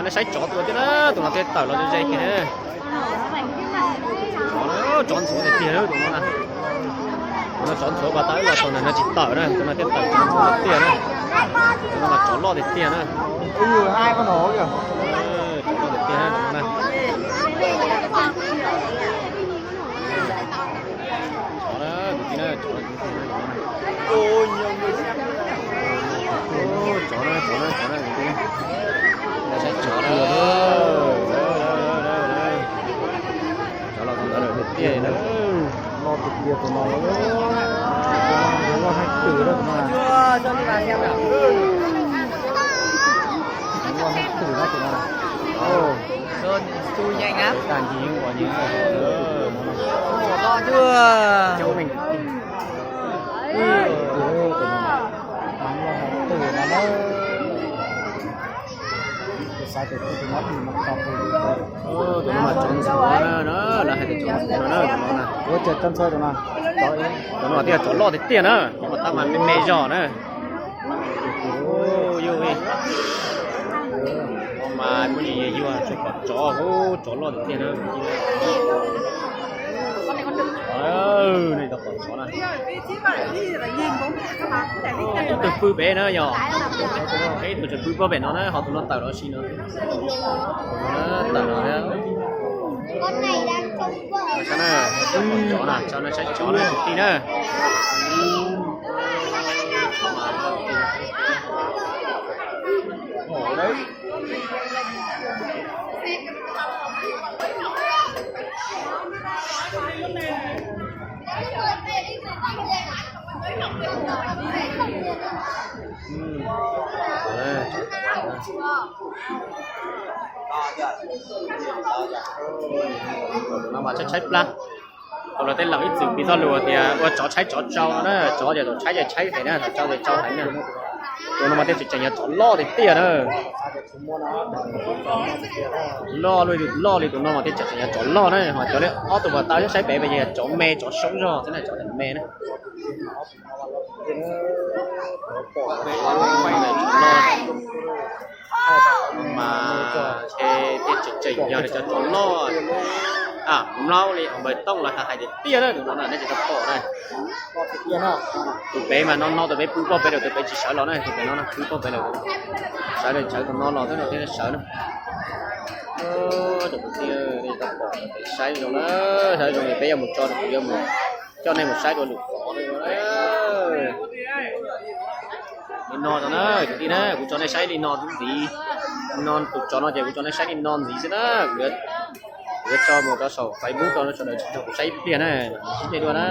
Nej saib tsov tus no thiab na, tus no thiaj tawm los ze kiag na. Tsov, tsov ntxhuav tiag tiag na tus no na. Tus no tsov ntxhuav pas tau ib los tau na, no tsis tawm na, tus no thiaj tawm, tsov ntxhuav tiag na. Tus no mas tsov loj tiag tiag na. Tsov loj tiag tiag na tus no na. Tsov na, tus tij na, tsov na, tus tij na. Tsov na, tsov na, tsov na, tus tij na. Saib tsov na. Tsov los ntawd lawm tiag tiag na. Loj tiag tiag tus no, tus no loj heev twm na tus no. Loj heev twm na tus no. Tag nci yeej ua nci tus no. Tus no mas loj heev twm na. Tus xaiv tus tus no tus no mas tsov ntxhuav na, lawv hais tias tsov ntxhuav no na, tus no na. Tus no mas thiaj tsov loj tiag tiag na, tus no tab mas me me zog na. Yog li, mas muaj tsis yog yuag tsuas pom tsov, tsov loj tiag tiag na. Nej tau pom tsov na. Ib tug pw pem na yog, ib tug tseem pw pem no na, ho tus no tawm los si no. Tawm los na. Tsov na, tsov na, saib tsov na tus tij na. No mas tshaib tshaib plab. Tau los tej laus ib txwm piv txoj lus tias ua tsov tshaib tsov tsau no na, tsov ces thaum tshaib ces tshaib heev na, thaum tsau ces tsau heev na. Tus no mas thiaj tseem yog tsov loj tiag tiag na. Loj li, loj li tus no mas thiaj tseem yog tsov loj na, ho cov li ob tug pas tau thiab saib pem pem ces yog tsov me tsov soob zog thiab na, tsov me na. Mas ntshe thiaj tseem tseem yog li cov tsov loj. Mloog li npawg Tooj los hais tiag tiag na, tus no na nej tsis tau pom na. Tus pem mas no no tus pem pw pog pem lawm, tus pem tsis sawv los na, tus pem no pw pog pem lawm. Sawv daws sawv tus no los thiab no thiaj sawv na. Tus kwv tij, saib zoo na, saib zoo li peb yuav mus tso, kuv yuav mus coj nej mus saib dua lwm qhov. Li no no na, kwv tij na, kuv tso nej saib li no ntxiv. No tus tsov no ces kuv tso nej saib li no ntxiv xwb na. Kuv yuav tso mus rau saum Facebook rau sawv daws tsis tau kuv saib ib pliag na. Sib ntsib dua na.